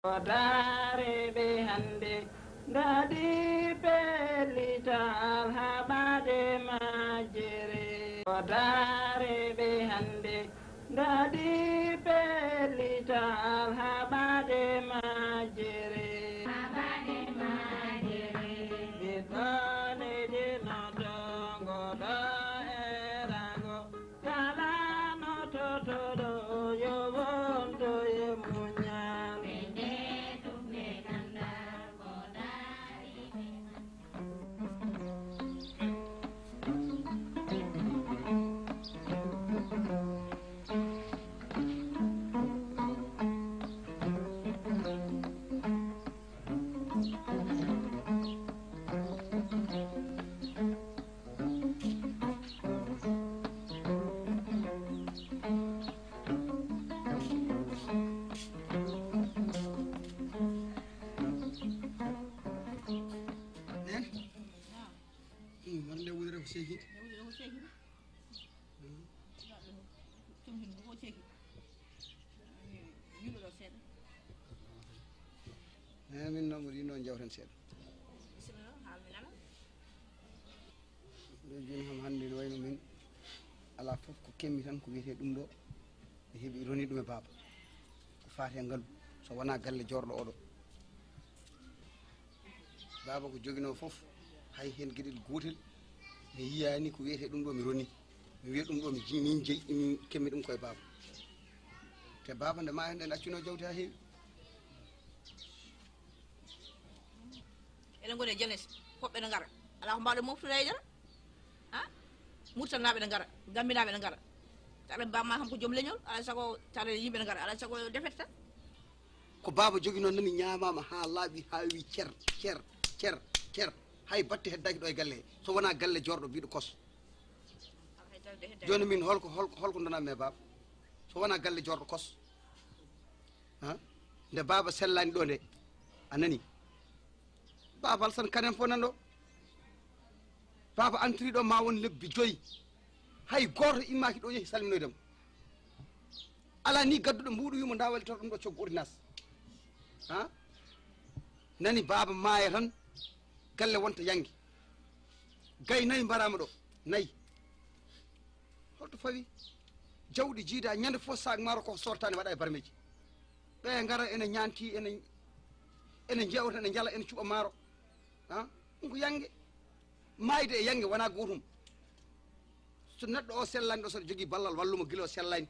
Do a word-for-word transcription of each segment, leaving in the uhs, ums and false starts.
Ko daare ɓe hannde, ndaadi pellital haɓaade majjere. Ko daare ɓe hannde, ndaadi pellital haɓaade majjere. Haɓaade majjere. Ɓiɗɗo leydi no dongo ɗo e rango. Kala no totoɗo yo wonto e muñal. Ɓe nde ɗum ɓe ganda ko daari ɓe. Ɗum wonde wudere ko seekii. Nde wudere ko seekii. Tum hin ko seekii. Yulo ɗo seeɗa. Eh, min noon mboɗo yiɗnoo jawten seeɗa. Bisimilla, haal mi nana. Ɗo jooni kam hannde no wayno min alaa fof ko kemmi tan ko wiyetee ɗum ɗo. Mi heɓi roni ɗum e baaba. Ko faati e ngalu, so wonaa galle joorɗo oɗo. Baaba ko joginoo fof, hay heen geɗel gootel mi yiyaani ko wiyetee ɗum ɗo mi roni. Mi wiya ɗum ɗo mi ji-, min jeyi, min kemmi ɗum koye baaba. Te baaba nde maa heen ɗen accunoo jawdi haa heewi. Eɗen ngoni e jeunesse, hoɓɓe ne ngara. Alaa ko mbaawɗen moftude e jara. Ha? Murtanaaɓe ne ngara, Gambinaaɓe ne ngara. Tawa bamma kam ko joom leñol, alaa sago tawa yimɓe ne ngara, alaa sago defete tan. Ko baaba jogi noon nani ñaamaama haa laaɓi, haa wi cer, cer, cer, cer. Hay batte heddaaki ɗo e galle he. So wonaa galle joorɗo biiɗo kos. Jooni min holko, holko, holko ndonammi e baaba? So wonaa galle joorɗo kos. Ha? Nde baaba sellaani ɗo nde, a nani? Baaba Alsan kanen fof nan ɗo. Baaba entri ɗo ma won lebbi joyi. Hay gooto immaaki ɗo yehi salminoyde mo. Alaa ni gadduɗo mbuuɗu wimo nda wallitoro ɗum ɗo coggu ordonnance. Ha? Nani baaba maaya tan, galle wonta yangi. Gay nayi mbaraama ɗo, nayi. Holto fawi? Jawɗi jiida ñande fof saak maaro ko sortaani waɗa e barmeji. Ɓe ngara ene ñaanti, ene, ene jeewta, ene njala, ene cuɓa maaro. Ha? Ɗum ko yange. Maayde e yange wonaa gootum. So neɗɗo o sellaani ɗo, so aɗa jogii ballal, wallu mo gila o sellaani.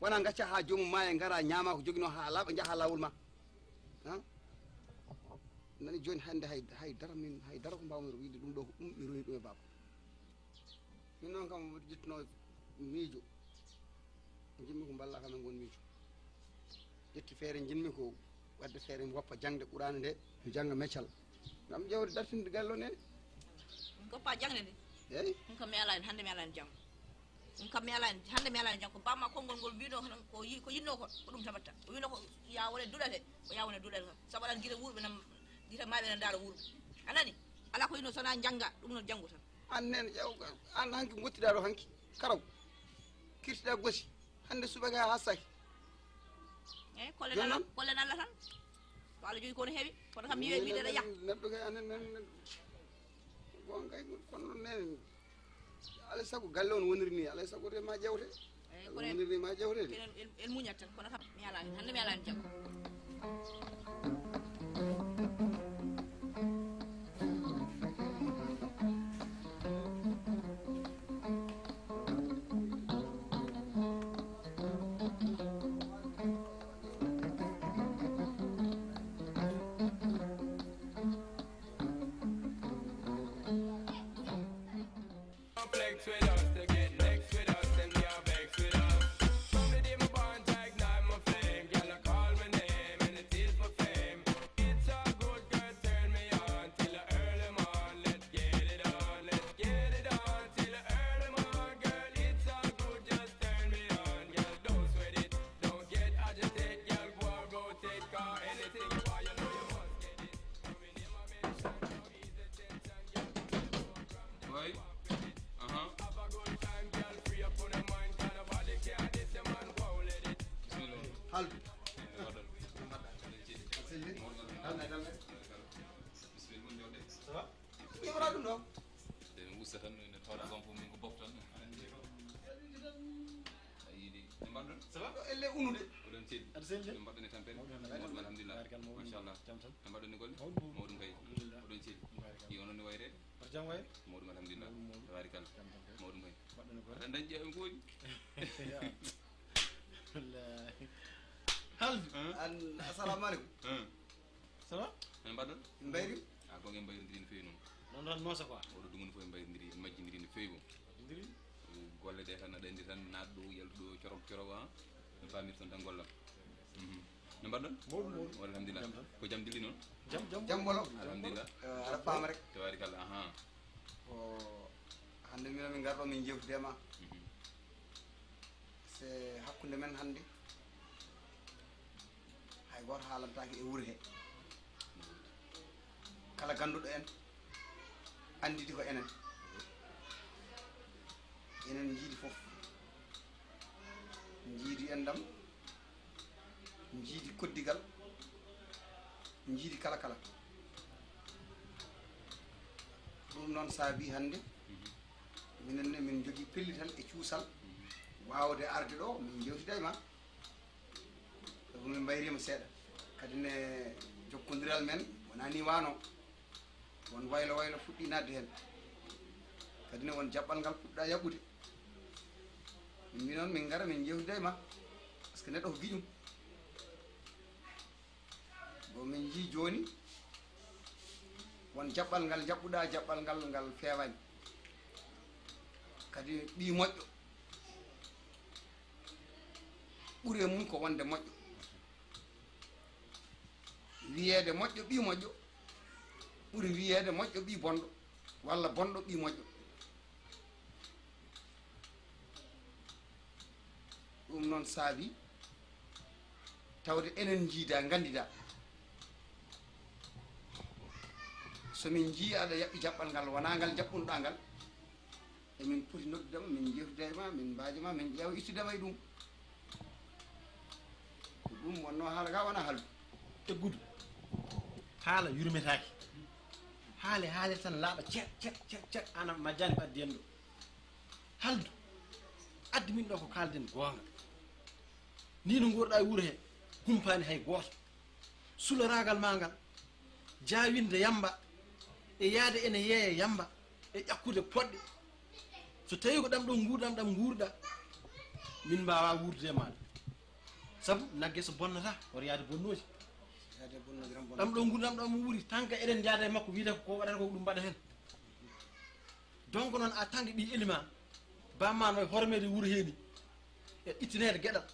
Wonaa ngacca haa joomum maaya, ngara ñaama ko joginoo haa laaɓa, njaha laawol ma. Ha? Nani jooni hannde hay, hay dara min, hay dara ko mbaawmi wiide ɗum ɗo ko ɗum mi roni ɗum e baaba. Min noon kam mboɗo ƴettunoo miijo. Njiɗmi ko mballa kam e ngon miijo. Ƴetti feere njiɗmi ko waɗde feere mi woppa jaŋde Quraana nde, mi jannga meccal. Ngam ƴeewde dartinde galle o nene. Min goppa jaŋde nde. Eey. Ɗum kam mi alaa heen, hannde mi alaa heen janngo. Ɗum kam mi alaa heen, hannde mi alaa heen janngo. Ko bamma konngol ngol mbinoo ko, ko yi-, ko yiɗnoo ko, ko ɗum tabatta. O wiinoo ko yaa wone duɗate, ko yaa wone duɗate kam. Sabu aɗa gila wuurɓe nan, gila maaɓe nan ndaara wuurɓe. A nani? Alaa ko yiɗnoo so wonaa njannga, ɗum noon janngu tan. Aan nene ƴeew, aan hanki ngottiɗaa ɗo hanki. Karaw. Kirtiɗaa gosi. Hannde subaka haa saki. Eey, kollen Jooni Allah, noon? Kollen Allah tan. Ko Allah jogii ko no heewi. Kono kam mi wiya wiide aɗa yaha. Neɗɗo kay anen nan, nan. Bon kay kono noon nene. Alaa sago galle on woniri ni, alaa sago te ma ƴeewte. Eey, kono woniri ni ma ƴeewte de. Kono en, en muñat tan, kono kam mi alaa heen. Hannde mi alaa heen janngo. Flex with us, to get next with us, them can't vex with us. From the day my bond ignite my flame, girl, I call my name and it is my fame. It's all good, girl, turn me on till the early morn. Let's get it on, let's get it on till the early morn, girl. It's all good, just turn me on, girl. Don't sweat it, don't get agitated, girl. Go, go, take on anything you want, you know you must get it. Every name I mention, no easy tension, girl. Boy, uh-huh. Bisimilla, mon jooɗe. Ça va? Ƴewata ɗum ɗo. Ɓe mi usta tan, no tawɗa kam fof min ko bof tan. A yiɗi, no mbaɗɗon? Ça va? Ɗo elle unude. Oɗon celli. Aɗa selli de? No mbaɗɗon e tampere? Mawɗum, alhamdulillah. Mawɗum, alhamdulillah. Tabarkalla, mawɗum. Machallah. Jam tan? No mbaɗɗon e golle? Alhamdulillah. Oɗon celli. Tabarkalla. Yo, onon no wayreede? Oto jam wayre? Mawɗum, alhamdulillah. Mawɗum, mawɗum. Tabarkalla. Mawɗum kay. Mbaɗɗon e golle? Aɗa dañi ƴeewe gooƴi. Ya. Wallahi. Haldu. Hein? An, assalamu aleykum. Hein? Ça va? En mbaɗɗon? En mbayri? A, ko en mbayrondiri no feewi noon. Noon tan noosa quoi. Oɗo dumunna fof en mbayrondiri, en majjondiri no feewi boom. Majjondiri? Golle ɗe tan aɗa anndi tan, naat ɗo, yaltu ɗo, corok corok, a. No paamirton tan gollam. Mhm. No mbaɗɗon? Mawɗum, mawɗum. Alhamdulillah. Jam tan. Ko jam dilli noon? Jam, jam. Jam bolo. Alhamdulillah. Eh, aɗa faama rek. Tabarikalla, aha. Ko hannde mino min ngarɗo min jewtude e ma. Mhm. Se hakkunde men hannde, hay gooto haalantaake e wuro he. Kala gannduɗo en, annditi ko enen. Enen njiidi fof. Njiidi enɗam, njiidi koddigal, njiidi kala kala. Ɗum noon saabii hannde, minen ne min njogii pellital e cuusal, waawde arde ɗo, min njewtida e ma. Sabu min mbayriima seeɗa. Kadi ne jokkondiral men wonaa nii waanoo. Won waylo waylo fuɗɗii naatde heen. Kadi ne won jaɓɓal ngal puɗɗaa yaɓɓude. Min mbi noon min ngara min njewtida e ma. Par ce que neɗɗo ko giƴum. Bon, min njii jooni won jaɓɓal ngal njaɓɓuɗaa, jaɓɓal ngal ngal feewaani. Kadi ɓii moƴƴo ɓuri e mum ko wonde moƴƴo. Wiyeede moƴƴo ɓii moƴƴo ɓuri wiyeede moƴƴo ɓii bonɗo, walla bonɗo ɓii moƴƴo. Ɗum noon saabii tawde enen njiida, nganndidaa. So min njii aɗa yaɓɓi jaɓɓal ngal, wonaa ngal njaɓɓunoɗaa ngal, emin poti noddude ma, min njewtida e ma, min mbaaja ma, min ƴeewa ittude ma e ɗum. Ko ɗum wonnoo haala ka, wonaa haaldu. Eggudu. Haala yurmetaake. Haale, haale tan laaɓa cer, cer, cer, cer, ana majjani ko addi en ɗo. Haaldu. Addi min ɗo ko kaalden goonga. Ni no nguurɗaa e wuro he, humpaani hay gooto. Suloraagal ma ngal, jaawinde yamba, e yaade ene yeeya yamba, e ƴakkude poɗɗe. So tawii ko ɗam ɗo nguurɗam ɗam nguurɗaa, min mbaawaa wuurdude e maaɗa. Sabu nagge so bonnata, hoto yaade bonnooji. Yaade bonnooji tan bonnata. Ɗam ɗo nguurɗam ɗam wuuri, tan ka eɗen njaada e makko, wiyata ko ko waɗata ko ɗum mbaɗa heen. Donc noon, en tant que ɓii elima, bamma no e hormeede wuro heeni, e ittineede geɗal,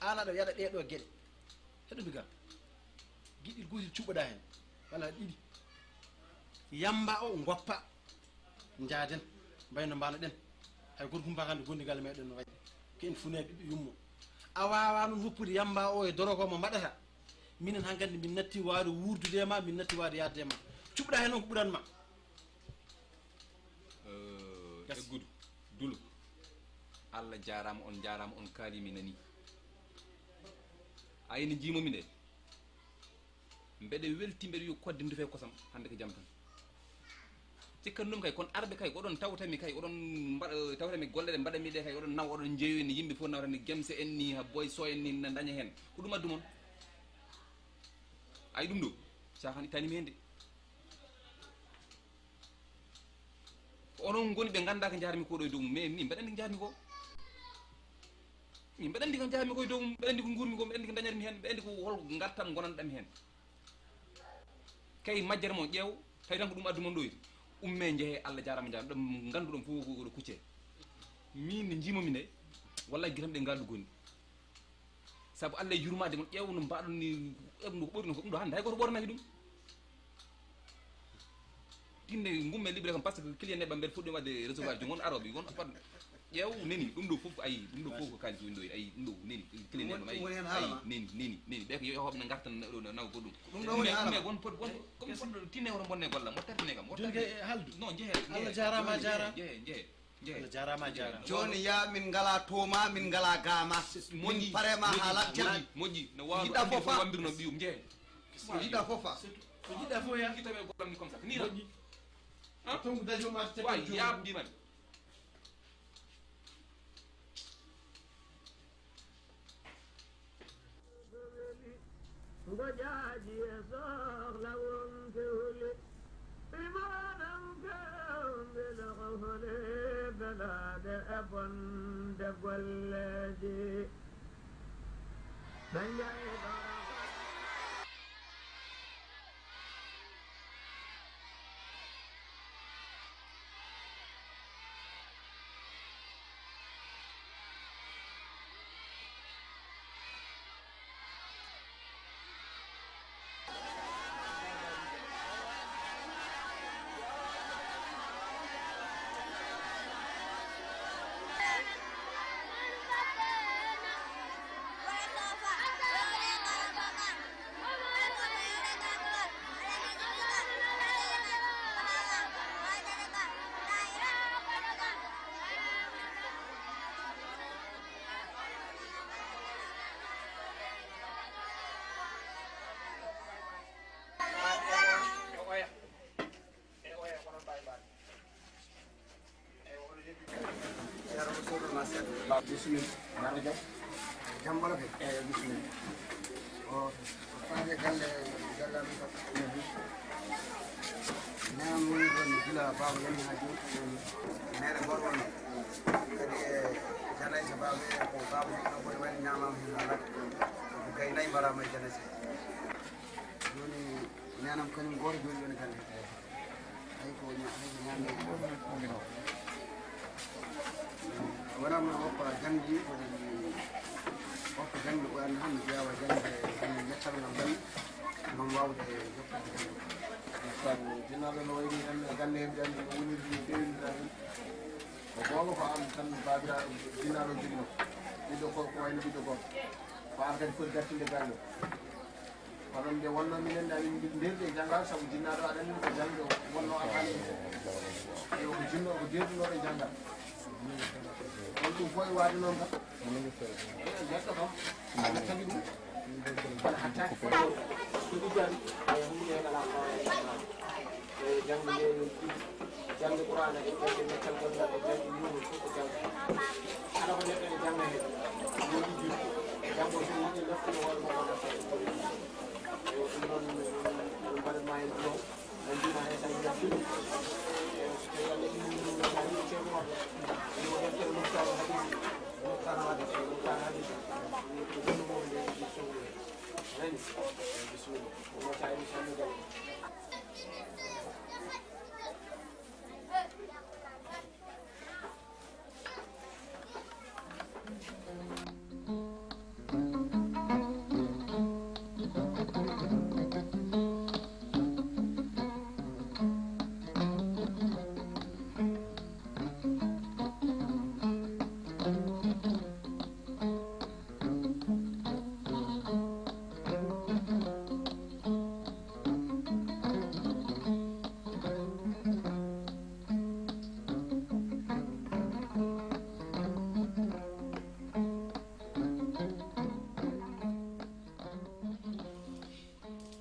aan aɗa yaɗa ɗee ɗoo geɗe. Heɗo mbiga, giɗɗel gootel cuɓɓoɗaa heen, walla ɗiɗi. Yamba o ngoppa, njaaden, mbayno mbaano ɗen. Hay gooto humpaaka nde gondigal meɗen no wayi. Ko en funeeɓe ɓiɓɓe yummo. A waawaa noon woppude yamba o e doroko mo mbaɗata. Minen hankadi min natti waawde wuurdude e ma, min natti waawde yaadde e ma. Cuɓɗaa heen noon ko ɓuran ma. Eh, Gas. Eggudu, Dulu. Allah jaaraama, on njaaraama, on kaali, mi nani. A ini jiimomi nde. Mbeɗe welti, mbeɗe wiya kodde ndufe kosam, hannde ko jam tan. Cikkan ɗum kay, kono arɓe kay, oɗon tawtami kay, oɗon mbaɗa, tawtami golle ɗe mbaɗami ɗe kay, oɗon nawa, oɗon njeeyoyi ni yimɓe fof nawata ni gemse en ni, ha boy so en ni na daña heen. Ko ɗum addu mon? Ay ɗum ɗo, caaxaan ittani mi heen de. Ko onon ngoni ɓe nganndaa ko njaarmi ko ɗo e dow mum, mais min mbeɗa anndi ko njaarmi ko. Min mbeɗa anndi ko njaarmi ko e dow mum, mbeɗa anndi ko nguurmi ko, mbeɗa anndi ko dañatmi heen, mbeɗa anndi ko hol ngartam ngonanɗam heen. Kay majjere mo ƴeew, tawi tan ko ɗum addu mon ɗo iri. Umme njehe, Allah jaaraama njaaraama, ɗum ngannduɗon fof ko ɗo kucce. Min nde njiimomi nde, wallahi gitam ɗe ngaldu gonni. Sabu Allah e yurmaade mon, ƴeew no mbaɗon ni, ɗum ɗo ko ɓori no ko ɗum ɗo hannde, hay gooto ɓornaki ɗum. Tinde ngumme libre kam, par ce que client neɓɓam mbeɗa fuɗɗi waɗde recevoir, jooni won arooɓe, won fat ƴeew neni, ɗum ɗo fof, ayi, ɗum ɗo fof ko kaalis woni ɗo, ayi, ɗum ɗo neni, client neɓɓam, ayi, ayi, neni, neni, neni, ɓe ko yo hoɓe na ngartan ɗo, na, na ko ɗum. Ɗum ɗo woni haala. Mais won pot, won, comme fotɗo tinne woto bonne golla, mo tartine kam, mo tartine. Haldu. Non, jehe, Allah jaaraama, jehe, jehe, jehe. Jehe. Allah jaaraama, a jaaraama. Jooni ya min ngalaa tooma, min ngalaa gaama. Min parema haa laɓ moƴƴi, moƴƴi, no waawa jiɗɗa fof wambirno ɓiyum, jehe. Ko jiɗɗa fof fa. So jiɗɗa fof ya. Kita ɓe golam ni comme ça. Ni la. Moƴƴi. Hein? Tongu dajo ma. Wa ya biman. Gojaaji e sohla won fewli. Imaɗam fewɓe ɗo ko holi belaaɗe e bonde golleeji. Ɓe njayɗo. Bismilla. Jam wala kay? Eeyi, bismilla. O, o faade galle, galle amin kam. Nana woni ɗon gila baaba nani haa jooni. Mere gorko on. Kadi e janaysa baaba e ko baaba joɗɗo ko waɗi ñaamaama heen haa laata. Ko gay nayi mbaraama e janaysa. Jooni neenam kañum gooto jooni woni galle. Hay ko ña-, hay ko ñaamde. Wonaa mo hokka jangdi, ko hokka jangdi ko annda tan, mi ƴeewa jangde, jangde mettal ngal mbaɗi, ngam waawde jokkude jangde. Sabu jinnaaɗo no wayni tan e galle heen, jangde no woniri, no feewiri tan. Ko goonga ko aan tan baabiraaɗo jinnaaɗo joginoo. Ɓiɗɗo ko, ko wayno ɓiɗɗo gorko. Ko aan kadi foti dartinde galle o. Kono nde wonno minen, amin nderɗi e janngaade, sabu jinnaaɗo aɗa anndi ko jannde wonno alhaali. Eyo, ko jinno, ko deerɗunooɗo e janngal. Kono ɗum fof e waade noon kam. Eyo, neɗɗo kam, Allah tagi ɗum. Kono hatta ko ɗum tan, e huunde heen alaa ko e jannde nde. Jannde Qur'aana e jannde mettal gonɗal e jannde luural fof ko jannde. Kala ko neɗɗo ene jannga heen, yo ɗum janngo so woni naftude hoore makko nafta e koye. Eyo, ɗum noon, ɗum mbaɗat ma heen duwaw. En mbiyii ma heen tan yo ɗum. Eyo, so tawii Allah innii ɗum, so a yiɗi ceerno makko, yo deftere Muktaar Hadis, Muktaar Hadis, Muktaar Hadis. Ko ɗum woni nde ɗum sohli heen. A nanii? Eyo, bisimilla. Ko mo tawi mi sanni galle.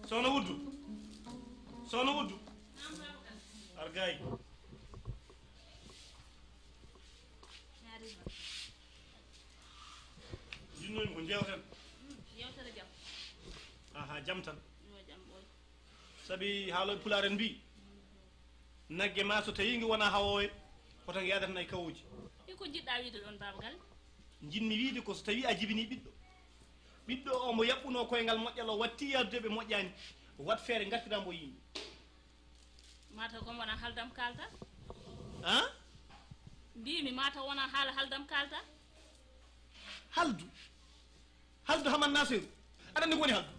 Sohna Wuddu. Sohna Wuddu. Argaay. Jinnomi ko jewten. Yewtere jam. Aha, jam tan. Yo jam ɓooy. Sabi haalooɓe pulaar en mbii, nagge ma so tawii nge wonaa hawoowe, hoto nge yaadata nayi kawooji. E ko njiɗɗaa wiide ɗoon, Baaba Galle? Njiɗmi wiide ko so tawii a jibinii ɓiɗɗo, ɓiɗɗo o mo yaɓɓunoo koyngal moƴƴal o wattii yaadude ɓe moƴƴaani, waɗ feere ngartiraa mbo yimɓe. Mataw kam wonaa haaldam kaalta. An? Mbiimi mataw wonaa haala haaldam kaalta. Haldu? Haldu Haman Nasiru? Aɗa anndi ko woni haldu?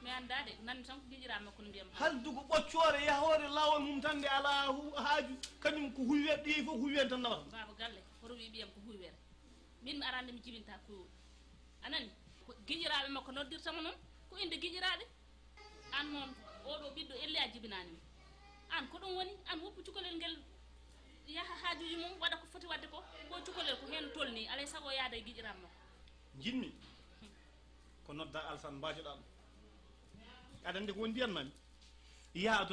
Mi anndaa de, nanmi tan ko giƴiraaɓe makko no mbiyam. Haldu ko ɓoccoore yahoore laawol mum tan nde alaa hu-, haaju, kañum ko huywere, ɗi fof huywere tan nawata. Baaba Galle, hoto wii ɓiyam ko huywere. Min mi araani nde mi jibinta kuuwol. A nanii? Ko giƴiraaɓe makko noddirta mo noon, ko innde giƴiraaɓe. Aan noon, ooɗoo ɓiɗɗo ellee a jibinaani mo. Aan ko ɗum woni, aan woppu cukalel ngel yaha haajuuji mum, waɗa ko foti waɗde ko, ko cukalel ko heen tolnii, alaa e sago o yahda e giƴiraaɓe makko. Njiɗmi ko noddaa Alsan mbaajoɗaa ɗum. Aɗa anndi ko woni mbiyatnoo mi? Yaa